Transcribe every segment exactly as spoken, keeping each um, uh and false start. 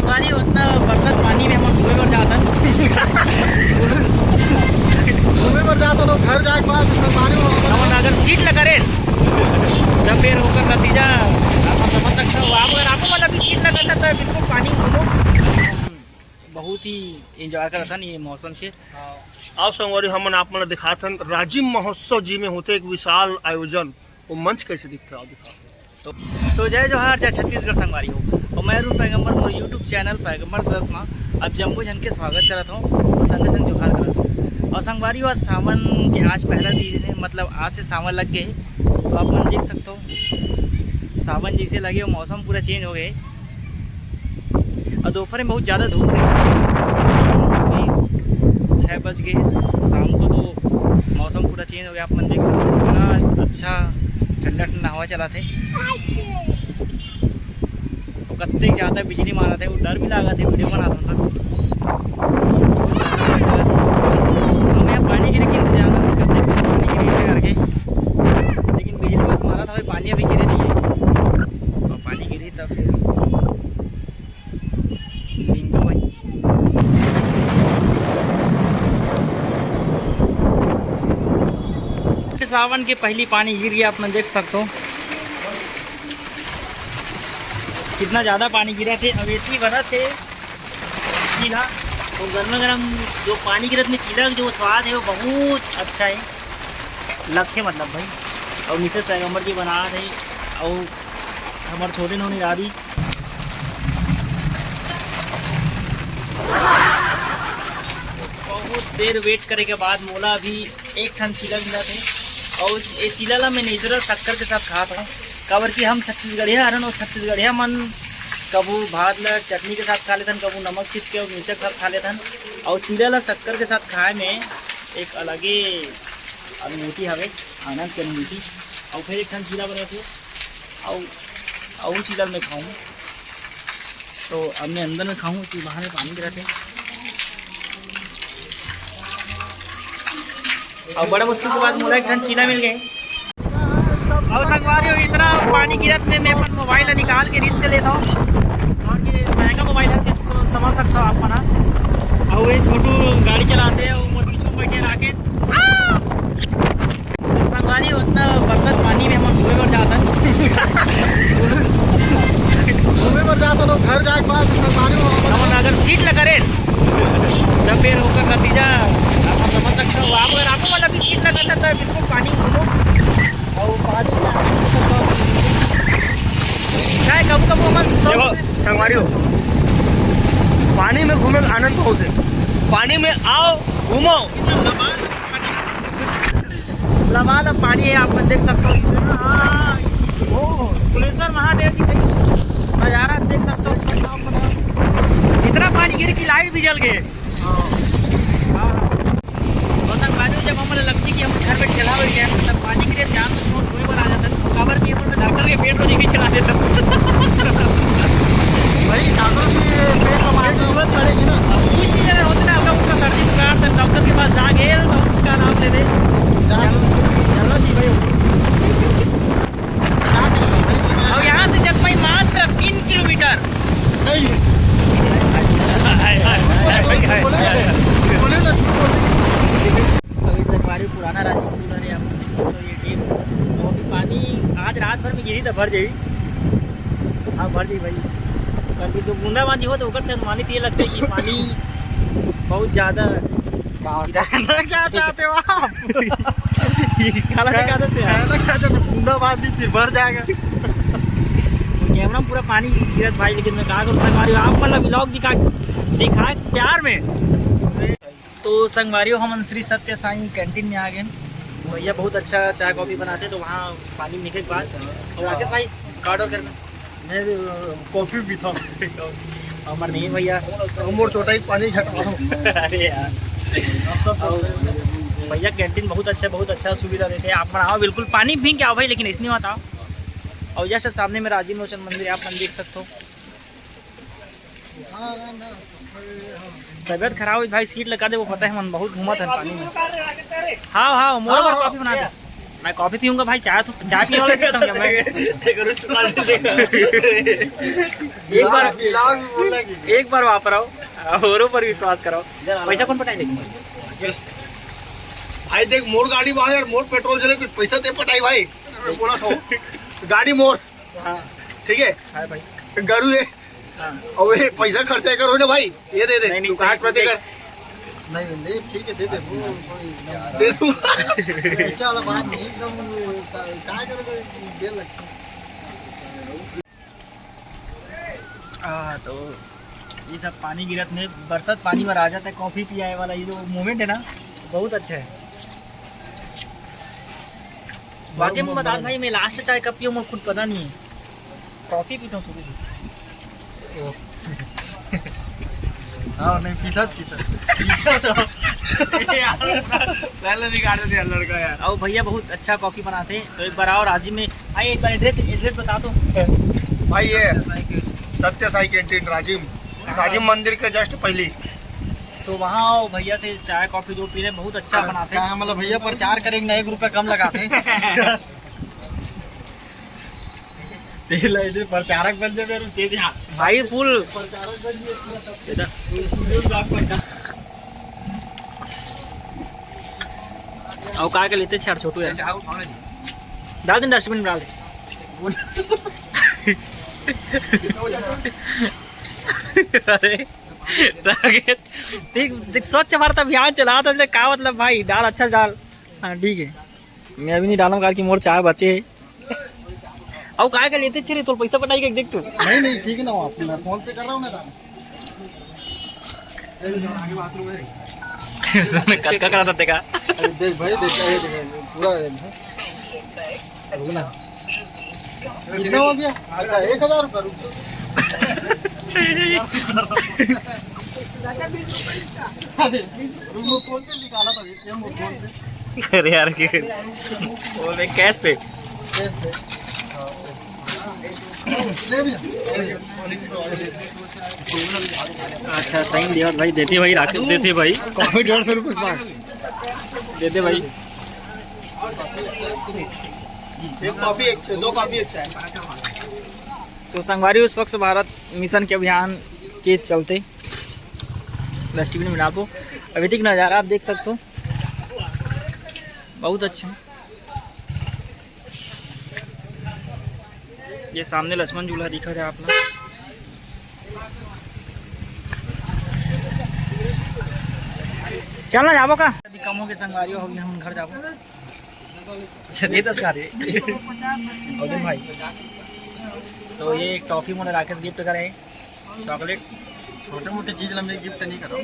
संगवारी हो, इतना बरसत पानी में हमन घूमे बर जात हन। घूमे बर जात हन, घर जाए के बाद संगवारी हो, हमन अगर सीट ल करेन, तब फिर ओकर नतीजा आप समझ सकते हो। आप अगर आपको मतलब भी सीट ल करता, तो बिल्कुल पानी में घूमो। बहुत ही एंजॉय करत हन ये मौसम के। आप संगवारी, हमन आप मन ल दिखात हन, राजिम महोत्सव जी में होथे एक विशाल आयोजन, वो मंच कैसे दिखथे, आओ दिखात हन। तो, तो जय जोहार, जय छत्तीसगढ़ संगवारी हो, और मैं अरुण पैगंबर, मोर YouTube चैनल पैगंबर दस मा आप जम्मो झन के स्वागत करत हूँ और संगे संग जोहार करत हूँ। और संगवारी हो, आज सावन के आज पहला दिन है, मतलब आज से सावन लग गए, तो आप मन देख सकते हो सावन जैसे लगे, मौसम पूरा चेंज हो गए। और दोपहर में बहुत ज़्यादा धूप नहीं था, अभी छः बज गए शाम को, तो मौसम पूरा चेंज हो गया। आप मन देख सकते हो, इतना अच्छा ठंडा ठंडा हवा चला थे। वो कत्ते ज़्यादा बिजली मारा थे, वो डर भी लगा थे, वीडियो बनाता था। बहुत ज़्यादा हवा चला थे। हम यहाँ पानी गिरे के इंतजार में करते, पानी गिरे इसे करके, लेकिन बिजली बस मारा था भाई, पानी अभी गिरे नहीं है। और पानी गिरी तब फिर बिंगो भाई। सावन के पहली पानी गिर गया, आप मन देख सकते हो कितना ज्यादा पानी गिरा थे। अब इतनी बड़ा थे चीला, तो गर्मा गर्म जो पानी गिरत में चीला जो स्वाद है वो बहुत अच्छा है, लगथे मतलब भाई। और मिसेस पैगंबर जी बना रहे, और हमारे छोटे नोनी दादी बहुत देर वेट करे के बाद मोला अभी एक ठन चीला मिला थे, और ये चीला ला मैं नेचुरल शक्कर के साथ खात हूँ, काबर कि हम छत्तीसगढ़िया हरन, और छत्तीसगढ़िया मन कभू भात ला चटनी के साथ खा लेथन, कभू नमक चित के और मिर्चा के साथ खा लेथन, और चीला ला शक्कर के साथ खाए में एक अलगे अनुभूति हवे, आनंद के अनुभूति। और फिर एक ठन चीला बना थे, और और चीला मैं खाऊँ, तो अब मैं अंदर में खाऊँ कि बाहर में पानी गिरा थे। और बड़ा मुश्किल के बाद मोला एक ठन चीला मिल गए। और संगवारी हो, इतना पानी गिरत में मैं अपन मोबाइल ला निकाल के रिस्क लेता हूँ, और ये महंगा मोबाइल है, तो समझ सकता हो आप ना। और ये छोटू गाड़ी चलाते हैं, वो मोर पीछे बैठे राकेश। संगवारी हो, इतना बरसत पानी में हमन घूमे बर जात हन। घूमे बर जात हन, घर जाए के बाद संगवारी हो, हमन अगर सीट ल करेन, तब फिर ओकर नतीजा आप समझ सकते हो। आप अगर आपको वाला भी सीट ल करता, तो बिल्कुल पानी घूमो। और पानी में चाहे कभू कभू हमन देखो संगवारी हो, पानी में घूमे का आनंद बहुत है। पानी में आओ, घूमो। लबालब पानी है, आप मन देख सकते हो। हाँ, ओ, कुलेश्वर महादेव जी के नजारा देख सकते हो। इतना पानी गिर की लाइट भी जल गए। हाँ। और संगवारी, जब हमन लगती कि हम घर में ठेला बैठ गए, तब पानी गिरे, ध्यान से छोड़ धोए वाला आ जाता है। काबर कि हमन डॉक्टर के बेड में लेके चला देता। भाई, डॉक्टर भी पेट में मार जरूरत पड़ेगी ना। अब कुछ चीज अगर होते ना, अगर उसका सर्दी जुकाम, तो डॉक्टर के पास जाके, तो उसका नाम ले दे। जा। चलो, चलो जी भाई। और यहाँ से जगमई मात्र तीन किलोमीटर। नहीं। बोले ना, झूठ बोले। अभी संगवारी पुराना राजपूत है, आप देख सकते हो ये डैम। तो अभी पानी आज रात भर में गिरी तो भर जाई। हाँ, भर जाई भाई। कल भी जो बूंदाबांदी हो तो ओकर से अनुमानित ये लगता है कि पानी बहुत ज्यादा। कहना क्या चाहते हो आप? कहना क्या चाहते हैं? कहना क्या चाहते हो? बूंदाबांदी फिर भर जाएगा। कैमरा में पूरा पानी गिरत भाई, लेकिन मैं कहा करूँ, संगवारी हो, आप मतलब व्लॉग दिखा, दिखाए प्यार में। तो संगवारी हो, हमन श्री सत्य साईं कैंटीन में आ गए। भैया बहुत अच्छा चाय कॉफी बनाते, तो वहाँ पानी मिले के बाद। और राकेश भाई, का ऑर्डर करना? मैं, अ, कॉफी पीता हूँ। हमर नहीं भैया। हम और छोटा ही पानी झटका। अरे यार। और भैया कैंटीन बहुत अच्छा, बहुत अच्छा सुविधा देते हैं। आप मन आओ, बिल्कुल पानी पी के आओ भाई, लेकिन ऐसे नहीं मत आओ। और जैसे सामने में राजीव लोचन मंदिर है, आप मन देख सकते हो। तबियत खराब हुई भाई, सीट लगा दे, वो पता है मन बहुत घूमत है पानी में। हाँ, हाँ, मोला बर कॉफी बना दे। मैं कॉफी पीऊंगा भाई, चाय तो, चाय पीने वाला कितना हूँ मैं? एक बार, एक बार वापराओ, औरों पर विश्वास कराओ। पैसा कौन पटाई लेकिन? भाई देख, मोर गाड़ी वहां यार, मोर पेट्रोल जले, कुछ पैसा दे पटाई भाई। बोला सो गाड़ी मोर। हाँ। ठीक है। हाँ भाई। गरु है। हाँ। अब ये पैसा खर्चा करो ना भाई, ये दे दे। नहीं, नहीं, तू काट मत कर। नहीं, नहीं, ठीक है, दे दे। दे दूंगा। ऐसा वाला बात नहीं, एकदम। कहाँ करोगे? देर लगता है। हाँ, तो ये सब पानी गिरत में, बरसत पानी में आ जाता है, कॉफी पियाए वाला ये जो मोमेंट है ना, बहुत अच्छा है। वाकई में बता भाई, मैं लास्ट चाय कब पीऊँ, मुझे खुद पता नहीं है। कॉफी पीता हूँ सुबह से। हाँ, नहीं, पीता पीता। पहले निकाल दिया लड़का यार। और भैया बहुत अच्छा कॉफी बनाते हैं, तो एक बार आओ राजिम में। भाई एक बार एड्रेस, एड्रेस बता दो। भाई ये सत्य साई कैंटीन राजिम, राजिम मंदिर के जस्ट पहली। तो वहाँ आओ, भैया से चाय कॉफी जो पी रहे हैं, बहुत अच्छा बनाते हैं। मतलब भैया प्रचार करेंगे ना, एक रुपया कम लगाते हैं। तेल है, इधर प्रचारक बन जाए, तेल यहाँ। भाई फुल प्रचारक बन जाए। और काय के लेते छे यार छोटू यार? डाल दे डस्टबिन में, डाल दे। अरे राकेश, देख, देख, स्वच्छ भारत अभियान चला था, का मतलब भाई, डाल, अच्छा डाल। हाँ, ठीक है, मैं अभी नहीं डालूंगा कि मोर चाय बचे है। और काय के लेते छे रे, तोर पैसा पटाई के देख तू। नहीं, नहीं, ठीक है ना, आप, मैं फोन पे कर रहा हूँ ना दादा। कतका करा था देखा। अरे देख भाई, देख, देख, देख, पूरा है। रुक ना। कितना हो गया? अच्छा, एक हजार रुपया, रुक। अरे, रुक, वो फोन पे निकाला था, ये फोन पे। अरे यार, के वो मैं कैश पे। ले भैया। अच्छा, सही देवत भाई, देते भाई, राकेश देते भाई। कॉफी डेढ़ सौ रुपये पास। देते भाई। एक कॉफी, एक, दो कॉफी अच्छा है। तो संगवारी, स्वच्छ भारत मिशन के अभियान के चलते डस्टबिन में डालबो। अभी तक नज़ारा आप देख सकते हो, बहुत अच्छा। ये सामने लक्ष्मण झूला दिखा रहे आप लोग। चलना जाबो का? अभी कम हो के संगवारी हो गया, हम घर जाबो। अच्छा, दे दस का रे। अवधेश भाई, तो ये एक टॉफी मोला राकेश गिफ्ट करे है, चॉकलेट। छोटे मोटे चीज ला मैं गिफ्ट नहीं करो।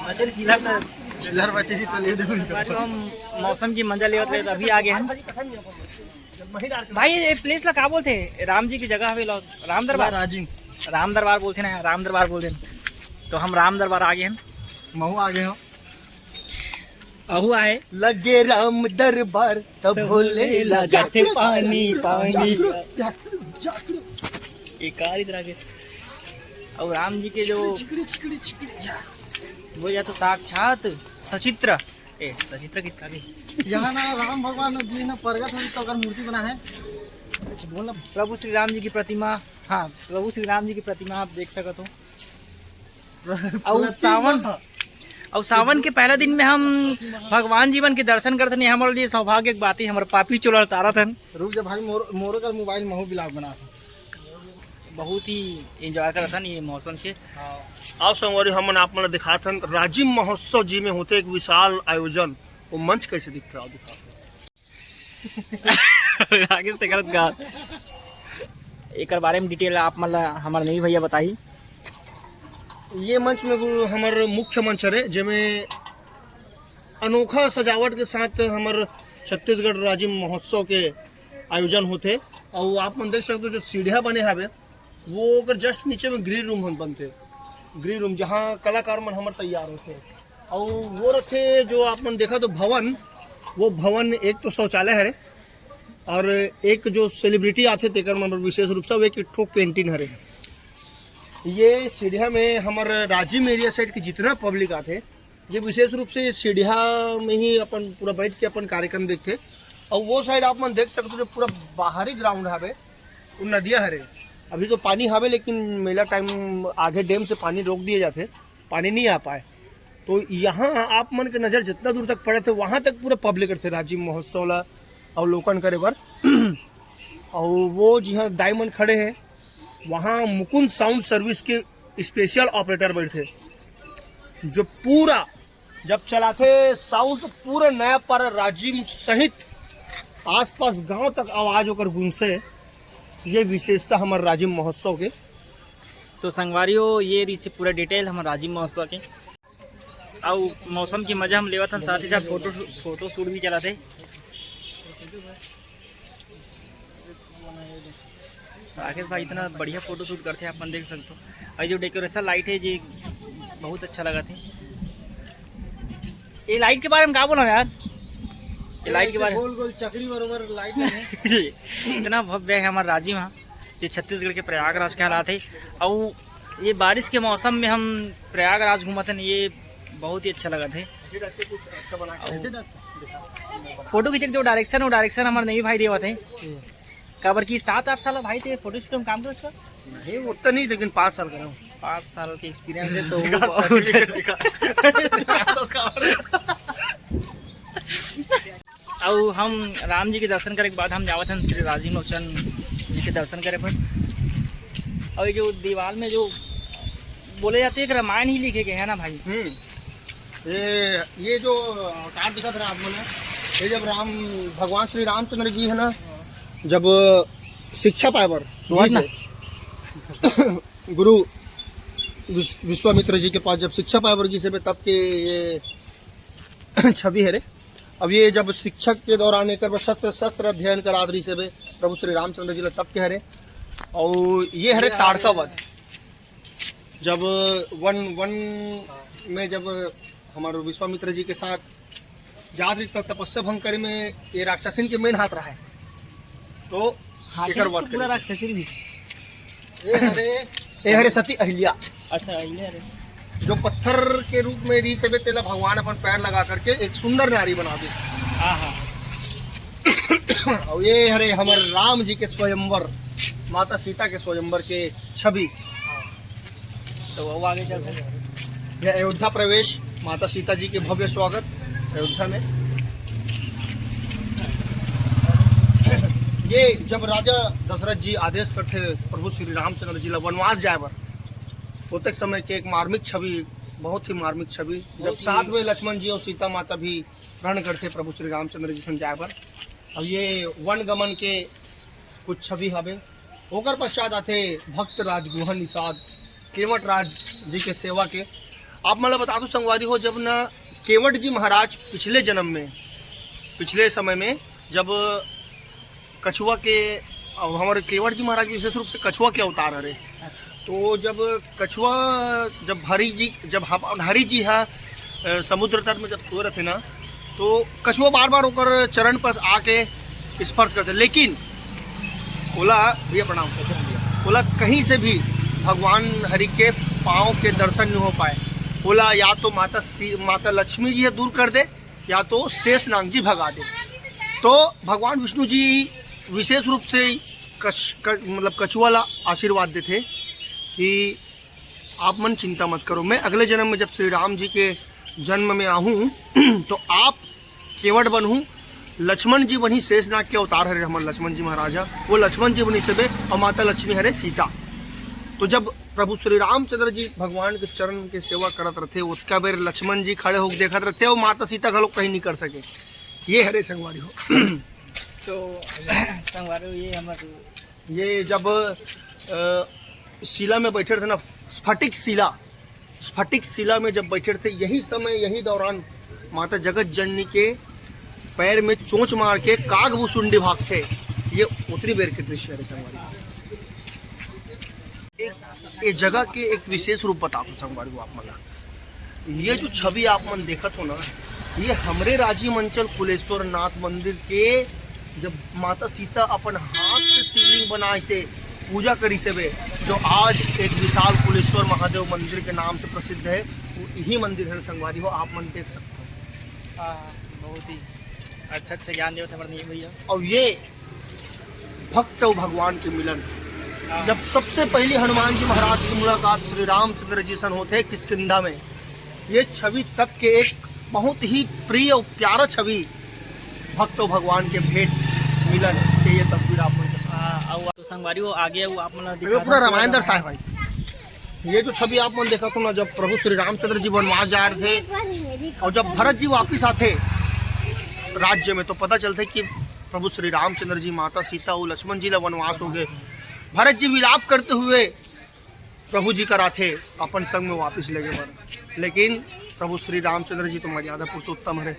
बचर चिल्लर तो, चिल्लर बचरी तो ले दे। हम मौसम की मजा लेवत लेवत अभी आ गए हैं। भाई, ये प्लेस ला का बोलते हैं? राम जी की जगह हवे लो, राम दरबार। राजिम। राम दरबार बोलते ना, राम दरबार बोलते हैं। तो हम राम दरबार आ गए हैं। महू आ गए हो। अहू आए। लगे राम दरबार तब भोले ला जाते पानी, पानी। जागरूक, जागरूक। ये कार इधर आगे। और राम जी के जो छिकड़ी, छिकड़ी, छिकड़ी, जा। वो या तो साक्षात सचित्र, ए, सचित्र किसका भी? यहाँ ना राम भगवान जी ने प्रगट होने तो अगर मूर्ति बना है, तो बोल ना। प्रभु श्री राम जी की प्रतिमा, हाँ, प्रभु श्री राम जी की प्रतिमा आप देख सकते हो। और सावन, और सावन के पहला दिन में हम भगवान जीवन के दर्शन करते नहीं, हमारे लिए सौभाग्य की बात है, हमारे पापी चोला तारा था। रुक जा भाई, मोर, मोरो का मोबाइल महू ब्लॉग बना था। बहुत ही एंजॉय करत हन ये मौसम के। आओ संगवारी, हमन आप मन ला दिखात हन राजिम महोत्सव जी में होथे एक विशाल आयोजन। वो मंच कैसे दिखथे, आओ दिखात हन। आगे से गलत गा। एकर बारे में डिटेल आप मन ला हमर नेवी भैया बताही। ये मंच में गुरु हमर मुख्य मंच हरे, जेमे अनोखा सजावट के साथ हमर छत्तीसगढ़ राजिम महोत्सव के आयोजन होथे। और आप मन देख सकते हो जो सीढ़िया बने हवे, वो ओकर जस्ट नीचे में ग्रीन रूम हम बनथे, ग्रीन रूम जहाँ कलाकार मन हमर तैयार होथे। और वो रथे जो आप मन देखा तो भवन, वो भवन एक तो शौचालय हरे और एक जो सेलिब्रिटी आथे तेकर मन बर विशेष रूप से वो एक ठो कैंटीन हरे। ये सीढ़िया में हमर राजिम एरिया साइड के जितना पब्लिक आथे ये विशेष रूप से ये सीढ़िया में ही अपन पूरा बैठ के अपन कार्यक्रम देखते। और वो साइड आप मन देख सकते हो, जो पूरा बाहरी ग्राउंड हवे, वो नदिया हरे। अभी तो पानी हवे, लेकिन मेला टाइम आगे डैम से पानी रोक दिए जाते, पानी नहीं आ पाए। तो यहाँ आप मन के नज़र जितना दूर तक पड़े थे, वहाँ तक पूरा पब्लिक रहिथे राजिम महोत्सव ला अवलोकन करे बर। और वो जिहाँ दाई मन खड़े हैं, वहाँ मुकुंद साउंड सर्विस के स्पेशल ऑपरेटर बैठे, जो पूरा जब चलाथे साउंड, तो पूरा नया पारा राजिम सहित आसपास गांव तक आवाज ओकर गूंजथे। ये विशेषता हमर राजिम महोत्सव के। तो संगवारी हो, ये रहिसे पूरा डिटेल हमर राजिम महोत्सव के। अउ मौसम के मजा हम लेवत हन, साथ ही साथ फोटो फोटो शूट भी चलाथे। राकेश भाई इतना बढ़िया फोटो शूट करथे, आप मन देख सकते हो। और जो डेकोरेशन लाइट है जी, बहुत अच्छा लगा थे। ये लाइट के बारे में का बोला यार? ये लाइट के बारे में गोल गोल चक्री बरोबर लाइट है। इतना भव्य है हमारा राजिम, हाँ, ये छत्तीसगढ़ के प्रयागराज कहलात है। और ये बारिश के मौसम में हम प्रयागराज घूमत हन, ये बहुत ही अच्छा लगत है। फोटो खींचे के जो डायरेक्शन, वो डायरेक्शन हमारे नवी भाई देवत है। काबर कि सात आठ साल भाई ते फोटो शूट में काम करत हस? नहीं, उतना नहीं, लेकिन पाँच साल करा हूँ। पाँच साल के एक्सपीरियंस है तो वो बहुत। अउ हम राम जी के दर्शन करे के बाद हम जावत हन श्री राजीव लोचन जी के दर्शन करे बर। और ये जो दीवार में जो बोले जाते हैं, एक रामायण ही लिखे गए है ना भाई? हम्म। ये ये जो अवतार दिखत रहा आप मन, ये जब राम भगवान श्री रामचंद्र जी है ना, जब शिक्षा पाए बर तो वही जी ना। से गुरु विश-, विश्वामित्र जी के पास जब शिक्षा पाए बर गिस हे, तब के ये छवि हरे। अब ये जब शिक्षक के दौरान एकर बर शस्त्र शस्त्र अध्ययन करात रहिस हे प्रभु श्री रामचंद्र जी ला, तब के हरे। और ये हरे ताड़का वध, जब वन वन में जब हमारे विश्वामित्र जी के साथ जात रही, तब तपस्या भंग करे में ये राक्षसिन के मेन हाथ रहा है। तो हाथी एकर से बात पूरा करें। राक्षसी भी। ए हरे, ए हरे सती अहिल्या। अच्छा, अहिल्या रे। जो पत्थर के रूप में रहिस हे, तेला भगवान अपन पैर लगा करके एक सुंदर नारी बना दे। हाँ, हाँ। और ये हरे हमर राम जी के स्वयंवर, माता सीता के स्वयंवर के छवि। तो वो आगे चलते हैं। यह अयोध्या प्रवेश, माता सीता जी के भव्य स्वागत अयोध्या में। ये जब राजा दशरथ जी आदेश करथे प्रभु श्री रामचंद्र जी ला वनवास जाए बर, ओतेक समय के एक मार्मिक छवि, बहुत ही मार्मिक छवि, जब बहुत ही साथ में लक्ष्मण जी और सीता माता भी प्रण करथे प्रभु श्री रामचंद्र जी संग जाए बर। अब ये वन गमन के कुछ छवि हवे। ओकर पश्चात आथे भक्त राज गुहा निषाद, केवट राज जी के सेवा के। आप मन ल बता दो संगवारी हो, जब न केवट जी महाराज पिछले जन्म में, पिछले समय में जब कछुआ के, अब हमारे केवट जी महाराज विशेष रूप से कछुआ के अवतार हरे। अच्छा। तो जब कछुआ, जब हरि जी, जब हम, हरि जी हा, अ, समुद्र तट में जब सोए रहते ना, तो कछुआ बार बार ओकर चरण पर आके स्पर्श करते, लेकिन ओला, भैया प्रणाम, ओला कहीं से भी भगवान हरि के पाँव के दर्शन नहीं हो पाए। ओला या तो माता सी-, माता लक्ष्मी जी है दूर कर दे, या तो शेषनाग जी भगा दे। तो भगवान विष्णु जी विशेष रूप से कश-, क-, मतलब कछुआ ला आशीर्वाद देथे कि आप मन चिंता मत करो, मैं अगले जन्म में जब श्री राम जी के जन्म में आहूँ तो आप केवट बनहू, लक्ष्मण जी बनही, शेषनाग के अवतार हरे हमर लक्ष्मण जी महाराज ह, वो लक्ष्मण जी बनिस हेबे और माता लक्ष्मी हरे सीता। तो जब प्रभु श्री रामचंद्र जी भगवान के चरण के सेवा करत रहते, ओतका बेर लक्ष्मण जी खड़े होके देखत रहते और माता सीता घलो कहीं नहीं कर सके। ये हरे संगवारी हो। तो संगवारी हो, ये हमर ये जब, अ, शिला में बैठे थे ना, स्फटिक शिला, स्फटिक शिला में जब बैठे थे, यही समय, यही दौरान माता जगत जननी के पैर में चोंच मार के काग भुसुंडी भागथे। ये उतरी बेर के दृश्य हरे संगवारी। एक, ये जगह के एक विशेष रूप बताथों संगवारी हो आप मन ला। ये जो छवि आप मन देखत हो ना, ये हमरे राजिम अंचल कुलेश्वर नाथ मंदिर के जब माता सीता अपन हाथ से शिवलिंग बनाइस हे, पूजा करिस हेबे, जो आज एक विशाल कुलेश्वर महादेव मंदिर के नाम से प्रसिद्ध है। वो यही मंदिर है संगवारी हो, आप मन देख सकते हो। हाँ, बहुत ही अच्छा अच्छा ज्ञान देवत हमारे नहीं भैया। और ये भक्त और भगवान के मिलन। हाँ। जब सबसे पहली हनुमान जी महाराज की मुलाकात श्री रामचंद्र जी सन होते हैं किष्किंधा में, ये छवि तब के एक बहुत ही प्रिय और प्यारा छवि, भक्त और भगवान के भेंट मिलन के ये तस्वीर आप मन के सामने। हाँ, और तो संगवारी वो आगे वो आप मन अरे दिखा पूरा रहा है, रामायण पूरा दर्शाए भाई। ये जो छवि आप मन देखा था ना, जब प्रभु श्री रामचंद्र जी वनवास जा रहे थे और जब भरत जी वापिस आते राज्य में, तो पता चलते कि प्रभु श्री रामचंद्र जी, माता सीता और लक्ष्मण जी ला वनवास हो गए। भरत जी विलाप करते हुए प्रभु जी करा थे अपन संग में वापिस लेगे बर, लेकिन प्रभु श्री रामचंद्र जी तो मर्यादा पुरुषोत्तम हरे,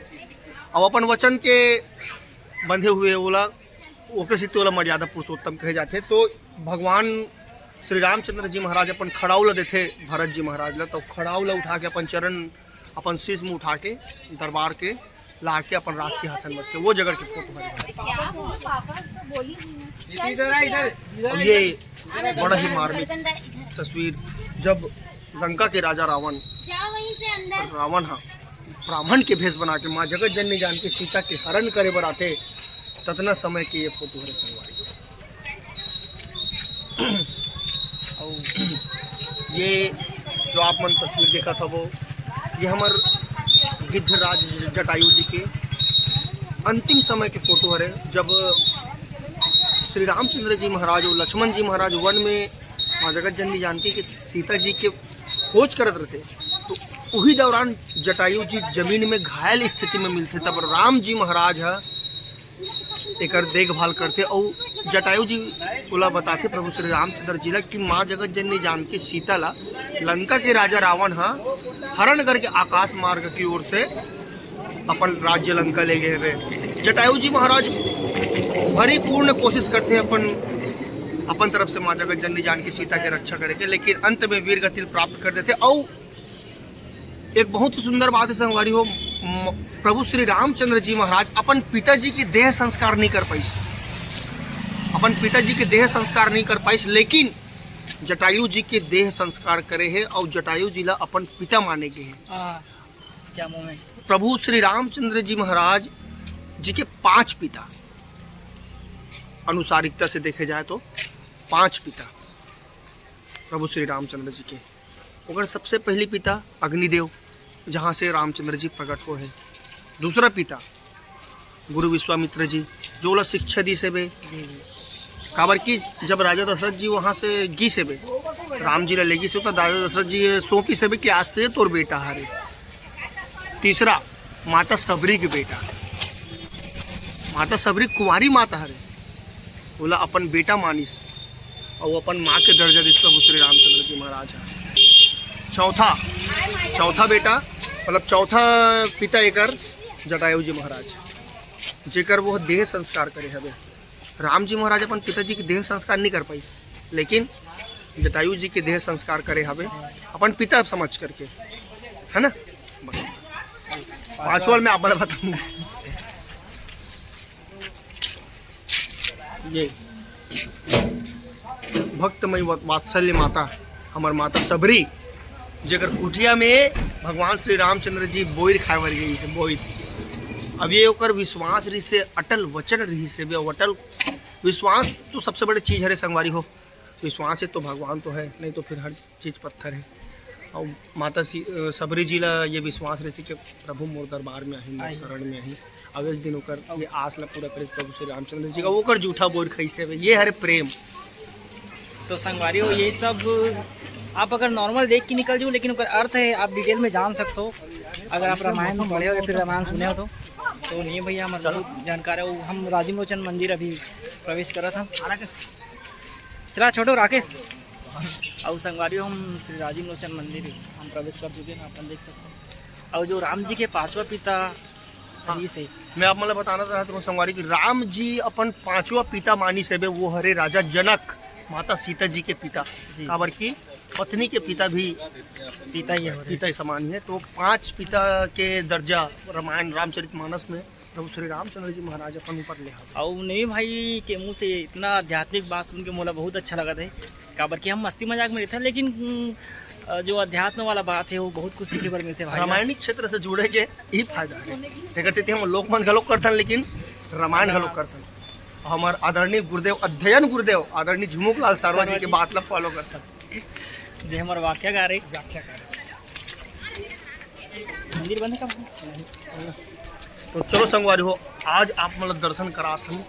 और अपन वचन के बंधे हुए ओला, ओकर सेती ओला मर्यादा पुरुषोत्तम कहे जाथे। तो भगवान श्री रामचंद्र जी महाराज अपन खड़ाऊ ला देथे भरत जी महाराज ला, तो खड़ाऊ ला उठा के अपन चरण, अपन शीश में उठा के दरबार के ला के अपन राज सिंहासन बच के वो जगह के फोटो हरे। इधर आ, इधर, इधर, और ये इधर। बड़ा ही मार्मिक तस्वीर, जब लंका के राजा रावण, रावण हा ब्राह्मण के भेष बना के माँ जगत जननी जानकी सीता के हरण करे बर आथे, ततना समय के ये फोटो हरे संगवारी। अउ ये जो आप मन तस्वीर देखत हवो, ये हमर गिद्ध राज जटायु जी के अंतिम समय के फोटो हरे, जब श्री रामचंद्र जी महाराज और लक्ष्मण जी महाराज वन में माँ जगत जननी जानकी के सीता जी के खोज करत रथे, तो उही दौरान जटायु जी जमीन में घायल स्थिति में मिलथे, तब राम जी महाराज ह एकर देखभाल करथे। अउ जटायु जी ओला बताथे प्रभु श्री रामचंद्र जी ला कि माँ जगत जननी जानकी सीता ला लंका के राजा रावण ह हरण करके आकाश मार्ग की ओर से अपन राज्य लंका ले गए हवे। जटायु जी महाराज भरी पूर्ण कोशिश करथे अपन, अपन तरफ से माँ जगत जननी जानकी सीता के रक्षा करे के, लेकिन अंत में वीर गति प्राप्त कर देथे। अउ एक बहुत ही सुंदर बात है संगवारी हो, म-, प्रभु श्री रामचंद्र जी महाराज अपन पिताजी के देह संस्कार नहीं कर पाइस, अपन पिताजी के देह संस्कार नहीं कर पाइस, लेकिन जटायु जी के देह संस्कार करे हे और जटायु जी ला अपन पिता माने गे हे। हाँ, क्या मुंह में? प्रभु श्री रामचंद्र जी महाराज जी के पांच पिता, अनुसारिकता से देखे जाए तो पांच पिता प्रभु श्री रामचंद्र जी के। ओकर सबसे पहली पिता अग्निदेव, जहाँ से रामचंद्र जी प्रकट हो है। दूसरा पिता गुरु विश्वामित्र जी, जो ओला शिक्षा दी से बे, काबर कि जब राजा दशरथ जी वहाँ से गी से बे, राम जी ला ले गी से, तो राजा दशरथ जी ये सौंपी से बे कि आज से तोर बेटा हरे। तीसरा माता सबरी के बेटा, माता सबरी कुंवारी माता हरे, ओला अपन बेटा मानिस और अपन माँ के दर्जा दिस प्रभु श्री रामचंद्र जी महाराज ह। चौथा, चौथा बेटा, मतलब चौथा पिता एकर जटायु जी महाराज, जेकर वो देह संस्कार करे हवे। राम जी महाराज अपन पिताजी के देह संस्कार नहीं कर पाइस, लेकिन जटायु जी के देह संस्कार करे हवे अपन पिता समझ करके, है ना। पांचवा मैं आप बताऊंगा। ये भक्तमय वा-, वात्सल्य माता, हमर माता सबरी, जेकर कुटिया में भगवान श्री रामचंद्र जी बोइर खाए बर गई से, बोइर। अब ये ओकर विश्वास रही से, अटल वचन रही से, वे अटल विश्वास तो सबसे बड़े चीज हरे संगवारी हो। विश्वास है तो भगवान तो है, नहीं तो फिर हर चीज पत्थर है। और माता सी-, अ, सबरी जी ला ये विश्वास रहे कि प्रभु मोर दरबार में आही, मोर आही। शरण में आही। अब एक दिन ओकर ये आस ला पूरा करे प्रभु श्री रामचंद्र जी का, ओकर जूठा बोइर खइसे हवे, ये हरे प्रेम। तो संगवारी हो, यही सब आप अगर नॉर्मल देख के निकल जाओ, लेकिन ओकर अर्थ है आप डिटेल में जान सकते हो। अगर आप रामायण पढ़े हो या फिर रामायण सुने हो तो, तो नहीं भैया, हमारे बहुत जानकार है। वो हम राजीव लोचन मंदिर अभी प्रवेश करा था। चला छोटू राकेश। अउ संगवारी हो, हम श्री राजीव लोचन मंदिर हम प्रवेश कर चुके हैं, अपन देख सकते हैं। और जो राम जी के पांचवा पिता हाँ। रहिस हे। मैं आप मतलब बताना चाहता हूँ संगवारी कि राम जी अपन पांचवा पिता मानिस हेबे, वो हरे राजा जनक, माता सीता जी के पिता। जी। काबर की पत्नी के पिता भी पिता ही है। पिता ही समान है। तो पांच पिता के दर्जा रामायण रामचरितमानस में प्रभु श्री रामचंद्र जी महाराज अपन ऊपर ले हवे। अउ नवी भाई के मुंह से इतना आध्यात्मिक बात सुन के मोला बहुत अच्छा लगा था। काबर कि हम मस्ती मजाक में रहिथन, लेकिन, उम, अ, जो अध्यात्म वाला बात हे, वो बहुत कुछ सीखे बर मिलथे भाई। रामायणी क्षेत्र से जुड़े के ही फायदा हे। तेकर सेती हम लोक मन घलोक करथन, लेकिन रामायण घलोक करथन। हमर आदरणीय गुरुदेव, अध्ययन गुरुदेव आदरणीय झुमुक लाल सारवा जी के बात ला follow करथन। जे हमर वाक्याकार हे। मंदिर बंद हे का? तो चलो संगवारी हो, आज आप मन ला दर्शन करात हन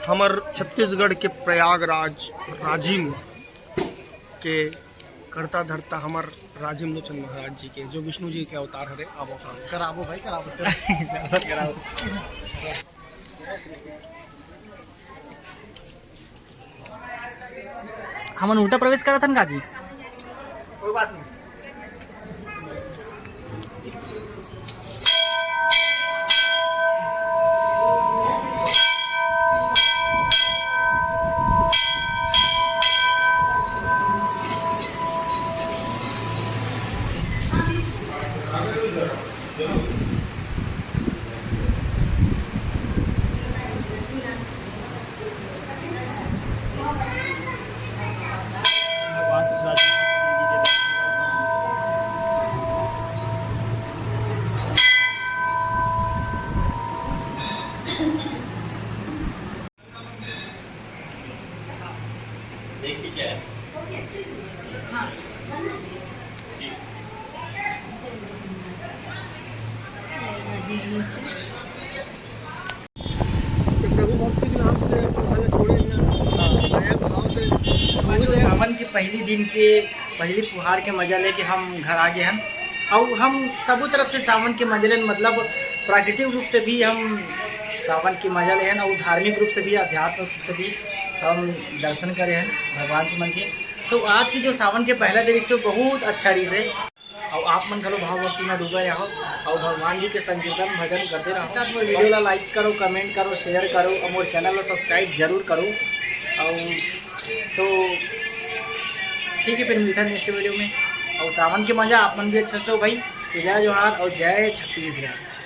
हमर छत्तीसगढ़ के प्रयागराज राजिम के कर्ता धर्ता हमर राजिम लोचन महाराज जी के, जो विष्णु जी के अवतार हरे। अब अवतार कराबो भाई, कराबो, चलो। दर्शन कराबो। हमन उल्टा प्रवेश करत हन का जी? कोई बात नहीं। प्रभु भक्ति के नाम से अपन घर छोड़े हैं, हाँ। दया भाव से। आज जो सावन के पहली दिन के पहली फुहार के मजा लेके हम घर आ गए हैं। और हम सबो तरफ से सावन के मजा लेन, मतलब प्राकृतिक रूप से भी हम सावन के मजा लेन और धार्मिक रूप से भी, आध्यात्मिक रूप से भी हम दर्शन करे हैं भगवान जी मन के। तो आज की जो सावन के पहला दिन, इससे बहुत अच्छा रही है। और आप मन घलो भाव भक्ति में डूबे रहो और भगवान जी के संकीर्तन भजन करते रहो। साथ में video ला like करो, comment करो, share करो और मोर channel ला subscribe जरूर करो। और तो ठीक है, फिर मिलता है next video में। और सावन के मजा आप मन भी अच्छा से लो भाई। तो जय जोहार और जय छत्तीसगढ़।